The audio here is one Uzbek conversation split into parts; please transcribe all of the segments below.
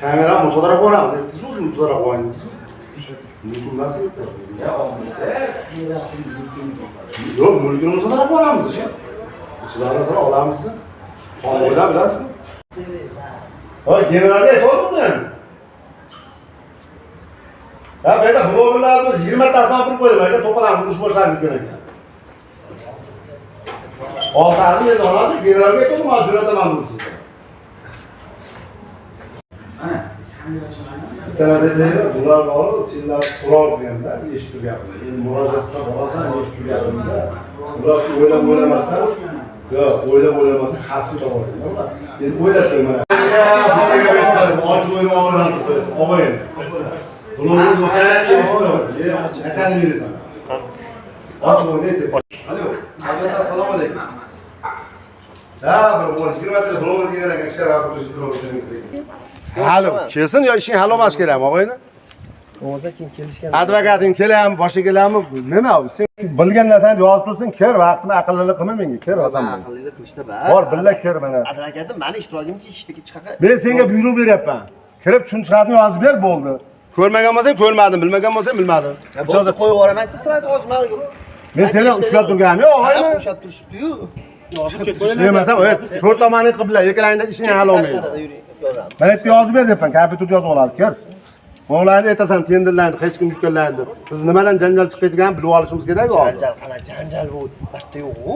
Kamera musodara qo'yamiz. Aytdingiz o'zi musodara qo'ying dedingiz. Mumkin emas. Yo'q, mulkini musodara qo'yamiz o'sha. Ichilarini sira olamizda. Qonun bo'ylab bilasizmi? Ha, generalga aytoldim men. Ha, bu yerda blogerlarimiz 20 tasini pul qo'ydi, aka to'polon urush boshlanib ketgan ekan. Oltani endi olasiz, generalga aytoldim, hozir jo'nataman buni sizga. Bitta narsa aytaymi, bular borib, senlar so'roq qilganda eshitib turganman. Endi murojaat qilsa borasan, eshitib turganimda, bular o'ylab o'ylamasdan, yo'q, o'ylab o'ylamasdan xavfni topadi ular. Endi o'ylab ko'r mana. Bitta gap aytmadim, ochiq o'ylab og'irlanib og'ayin. Bloger bo'lsa ham eshitib tur. Qachon berasan? Ochiq o'yla aytib. Alo, hojat assalomu alaykum. Ha, bir 20 ta bloger kelgan ekan, ichkari turib. Hali kelsin yo ishing hal bo'lmash kerakmi, og'ayni? O'zida keyin kelishgan. Advokating keladimi, boshqa keladimi? Nima u? Sen bilgan narsani yozib tursin, kir, vaqtini aqllilik qilma menga, kir Hasan. Aqllilik qilishda bor. Bor, billa kir mana. Advokatim mani ishtirokimcha ishdagi chiqaqa. Men senga buyruq beryapman. Kirib tushunchilarni yozib ber, bo'ldi. Ko'rmagan bo'lsang ko'rmadim, bilmagan bo'lsang bilmadim. Ijozat qo'yib yuboraman, siz sразу hozir men Men seni ushlab turganim yo'q, og'ayni. Ushlab turishibdi-yu. Demasa, to'rt tomoning qibla, ikkalangda ishing hal olmaydi. Yozamiz. Mana yerda yozib ber deyapman, kompyuterda yozib oladi, kir. Ularni aytasan, tenderlarni hech kim yutganlarni deb. Biz nimadan janjal chiqayotganini bilib olishimiz kerak hozir. Janjal qana janjal bu bitta yo'q-ku.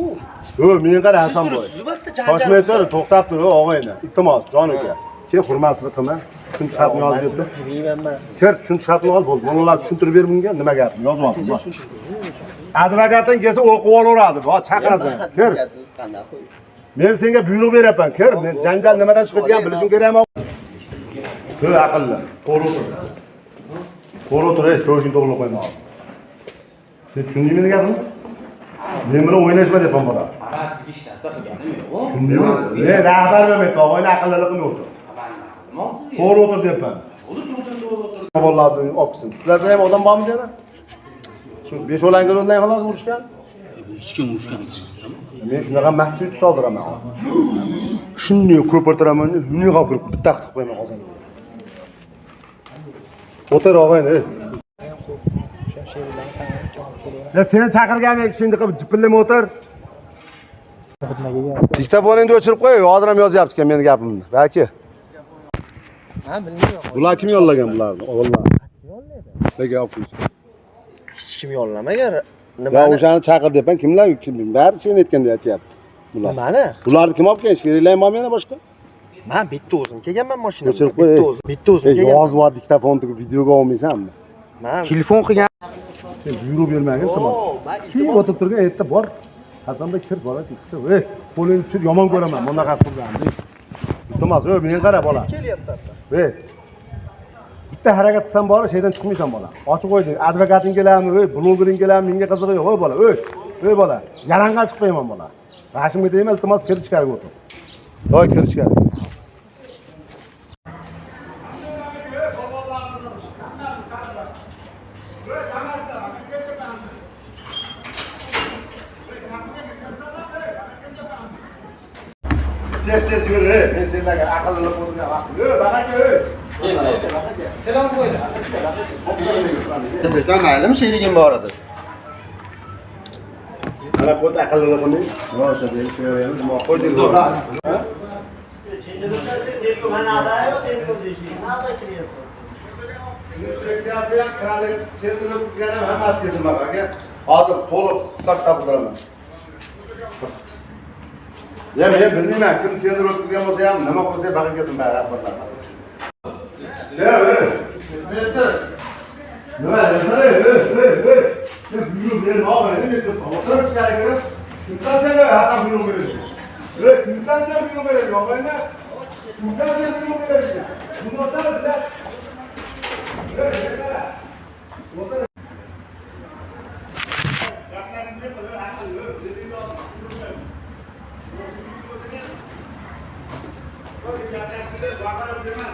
Yo'q, men qara Hasan boy. Siz bitta janjal. Shoshmay tur, to'xtab tur, og'ayni. Iltimos, jon aka. Keyin hurmatsizlik qilma. Tushunch xatni yozib ber. Qilmayman men sizni. Kir, tushunch xatni ol, bo'ldi. Mana ularni tushuntirib ber bunga, nima gap, yozib olsin. Advokatdan kelsa o'qib olaveradi, bo, chaqirasan. Kir. Men senga buyruq beryapman, kir. Men janjal nimadan chiqayotganini bilishim kerakmi? Tur aqlli. To'g'ri o'tir. To'g'ri o'tir, ey, ko'zingni to'g'rilab qo'yma. Sen tushundingmi meni gapimni? Men bilan o'ynashma deyapman bola. Man sizga hech narsa qilganim yo'q. Tushundingmi? Men rahbarman aytdi, og'ayni aqllilik qilmay o'tir. Nima sizga? To'g'ri o'tir deyapman. To'g'ri o'tir. Bolalarni olib kelsin. Sizlarda ham odam bormi yana? Shu 5 o'langa o'lgan xolos urushgan. Hech kim urushgan hech. Men shunaqa mahsuyat soldiraman. Shunday ko'pirtiraman, bunday qilib kirib bitta qilib qo'yaman qozonga. O'tir og'ayni. Ey. Ya seni chaqirganim shunday qilib jipillama o'tir. Diktofoningni o'chirib qo'y, hozir ham yozyapti ekan meni gapimni. Balki. Ha, bilmayman. Bular kim yollagan bularni? O'g'illar. Nega olib qo'yishgan? Hech kim yollamagan. Ya Nimani? o'shani chaqir deyapman, kimlar? Kim? Bari sen aytganda aytyapti. Bular. Nimani? Bularni kim olib kelgan? Sheriklar bormi yana boshqa? Men bitta o'zim kelganman mashinamda. O'chirib qo'y. Bitta o'zim, bitta o'zim Ey, kelganman. yozib diktofon tugib videoga olmaysanmi? Men Telefon qilgan. Sen buyruq bermagin, iltimos. man Sen o'tirib turgan yerda bor. Hasanbek kir bola qilsa, ey, qo'lingni tushir, yomon ko'raman bunaqa qilganni. Iltimos, ey, menga qara bola. Kelyapti. Ey. Bitta harakat qilsam bor, shaydan chiqmaysan bola. Ochiq qo'yding. Advokating keladimi, ey, blogering keladimi, menga qizig'i yo'q, ey bola, ey. Ey bola, yarang'a chiqib qo'yaman bola. G'ashimga tegma, iltimos kirib ichkariga o'tir. Voy, kir ichkari. Tez tez yur, ey. Men senlarga aqlli bo'lgan vaqtim. Ey, baraka, ey. Telefon qo'ydi. Desam maylimi, sherigim bor edi. Mana bu aqlli qilmang. O'sha deb ko'raymiz, nima qo'ydik. Ha? Inspeksiyasi ham kraliga tender o'tkazgan ham hammasi kelsin bak aka. Hozir to'liq hisob kitob qildiraman. Ya men bilmayman kim tender o'tkazgan bo'lsa ham, nima qilsa ham baqa kelsin bari rahbarlar. Ya, ey. Bilasiz. Nima deysan, ey, ey, ey, ey. Sen buyruq berma, og'ayni, deb turibman. O'tirib ichkari kirib, kimsan sen, ey, Hasan buyruq beradi. Ey, kimsan sen buyruq beradi, og'ayni? Kimsan sen buyruq beradi? Buni o'tir, bilan. Ey, ey, o'tir. Gaplashib deb, ey, aql, ey, dedingni ol, buyruq ber. Gaplashib deb, baqirib dema.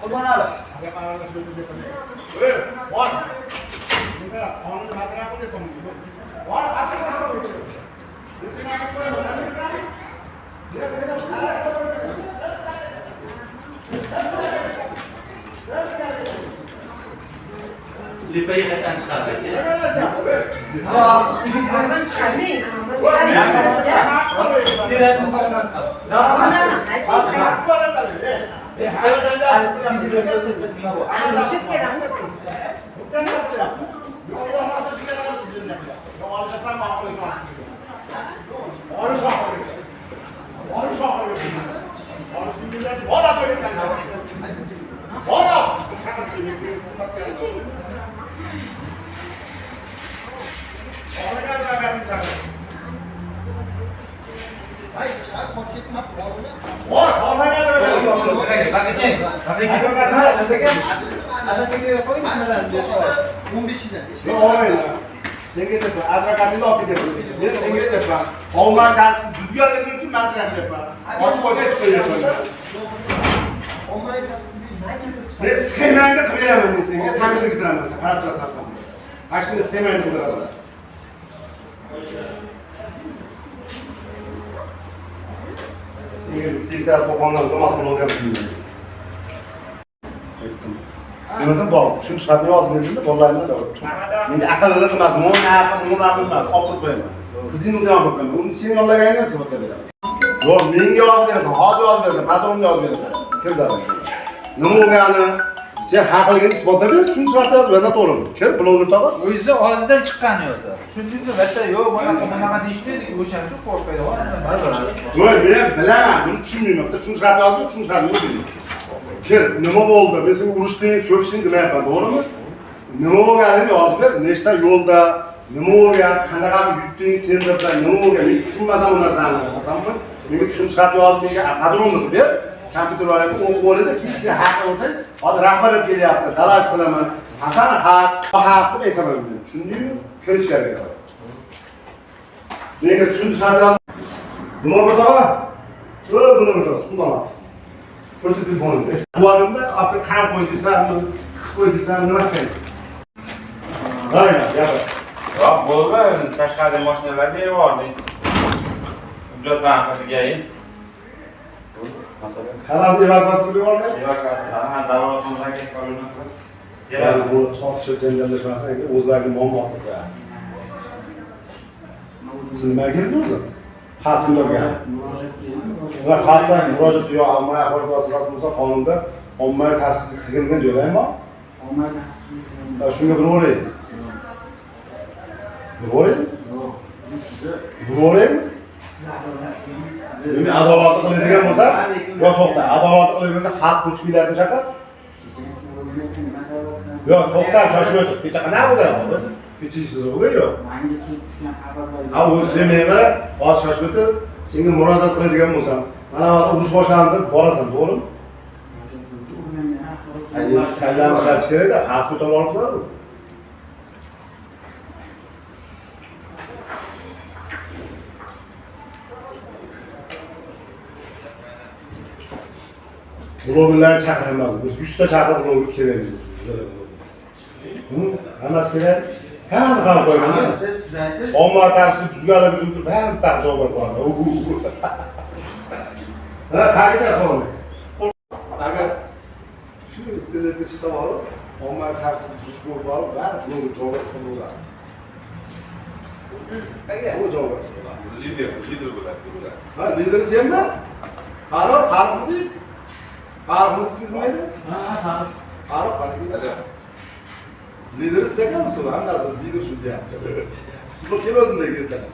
Qurbonali. Bor. Qonun material deb bor. Tepaga qaytdan chiqadi aka. Senga deyapman, advokatingni olib ketyapman. Men senga deyapman. Omma tartibni buzganligi uchun material deyapman. Ochiq aytib qo'yyapman. Men sxemangni qilib beraman men senga, ta'mirlattiraman, sen qarab turasan sen. Mana shuni sxemangni qildiraman. Senga bittasi bobomdan iltimos qilib olganman. Aytdim. Nimasi bor? Shuni shartni yozib berdimda, bolalarni da. Menga aqllilik emas, mo'na emas, olib turib qo'yaman. Qizingni o'zing olib qo'yaman. Uni sen yollaganingni ham isbotlab beraman. Yo'q, menga yozib berasan, hozir yozib berasan, patronga yozib berasan. Kir davay. Nima bo'lgani, sen haqligini isbotlab ber, shuni shartni yozib ber, to'g'rimi? Kir, bloger tog'a. O'zingizni og'zingizdan chiqqanini yozasiz. Tushundingizmi? Bitta yo'q, bunaqa bunaqa deyishdi, o'shaning uchun qo'rqmaydi. Yo'q, men bilaman, buni tushunmayman. Bitta shuni shartni yozib, shuni shartni o'qiyman. Kir, nima bo'ldi? Men senga urushding, so'kishding demayapman, to'g'rimi? Nima bo'lganini yozib ber, nechta yo'lda, nima bo'lgan, qanaqa yutding, tenderda nima bo'lgan, men tushunmasam u narsani, masalan, menga tushunch xat yozib, menga padronni qilib ber, kompyuterlarni o'qib oladi, keyin sen haqli bo'lsang, hozir rahbariyat kelyapti, talash qilaman, Hasan haq, haq deb aytaman men. Tushundingmi? Kir ichkariga. Menga tushunch xat yozib, bloger tog'a, bloger tog'a, suqdan. Ko'rsat telefoningni. Quvonimda olib qam qo'y desam, qo'y desam, nima desang? Qarang, gapir. Yo'q, bo'ldi. Tashqari mashinalarga yubordik. Hujjatlarni qiziga. Masalan, Hammasi evakuatsiya qilib yubordik. Evakuatsiya, ha, davolatdan qolini qilib. Ya'ni bu tortishib janjallashmasin, aka, o'zlariga muammo qilib. Siz nima keldingiz o'zi? Xat ko'targan. Ular xatlar murojaat yo ommaviy axborot vositasi bo'lsa, qonunda ommaviy tartibsizlik qilgan joylar bor. Shunga bilaveraymi? Bilaveraymi? Bilaveraymi? Demak, adolatli qiladigan bo'lsa, yo to'xta, adolatli qiladigan bo'lsa, xalq ko'chib keladi chaqir. Yo'q, to'xta, shoshmay o'tir. Kecha qanaqa bo'lgan? Kecha ishingiz bo'lgan yo'q. Menga kelib tushgan xabarlar. Ha, u sen menga qara, hozir shoshmay o'tir, senga murojaat qiladigan bo'lsam, mana bu urush boshlansa borasan, to'g'rimi? Kallani ishlatish kerak-da, xalq ko'tarib olibsizlar-ku. Blogerlarni chaqiramiz. Biz 100 ta chaqirib bloger kerak. Hammasi kerak. Hammasi qarab qo'yaman. Omma tartibni buzganlar uchun hamma bitta javob qo'yaman. Ha, qayerda qoldi? Agar shu internetga chiqsa borib, omma tartibni buzish bo'lib borib, bari bloger javob qilsa bo'ladi. Bu javob qilsa bo'ladi. Lider, lider bo'ladi, bo'ladi. Ha, lideri senmi? Farruh, Farruhmi deysiz? Farruhmi ismingiz nima edi? Ha, Farruh. Farruh, Farruh. Lideri siz ekansiz, hammasi lider shu deyapti. Siz bu kim o'zimda ketadi?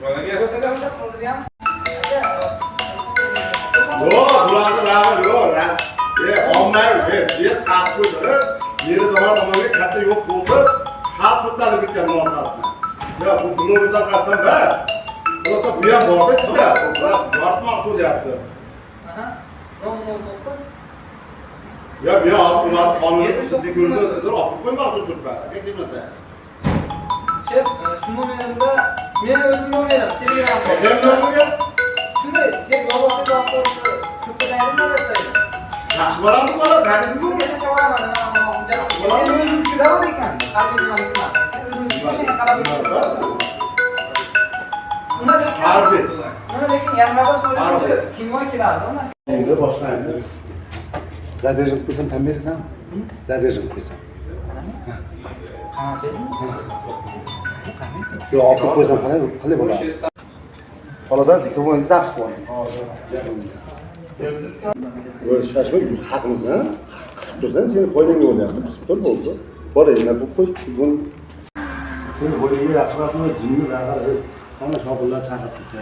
Yo'q, bularni baribir yo'q, rasm. Ommaviy, biz xalq ko'chirib, meri zamon tomonga katta yo'q bo'lsa, xalq ko'tarib ketgan bu orqasidan. Yo'q, bu bloger orqasidan emas. Do'stlar, bu ham borda ichida. Bu yoritmoqchi bo'lyapti. Aha. 009. Ya men hozir ularni qonunni jiddiy ko'rinishda o'zlari olib qo'ymoqchi turibman. Aka kelmasangiz. Shef, shu nomerimda meni o'zim nomerim, Telegram bor. Kim nomer? Shunday, shef, yo'lovchi avtobusi ko'paydi. Yaxshi boradi bola, taniysiz bu. Harbi. Endi boshlaymiz. Zadержим qo'ysam tan berasan? Zadержим qo'ysam. Yo'q, olib qo'ysam qalay bo'ladi? Xolasan, diktofoningizni zapis qilib oling. Voy, shashma, haqimiz, ha? Qisib tursang, seni foydangga bo'lyapti. Qisib tur bo'ldi. Bor, endi qo'yib qo'y. Bugun seni foydangga yaxshi emasmi? Jinni baqir, hamma shopirlar chaqirib desa.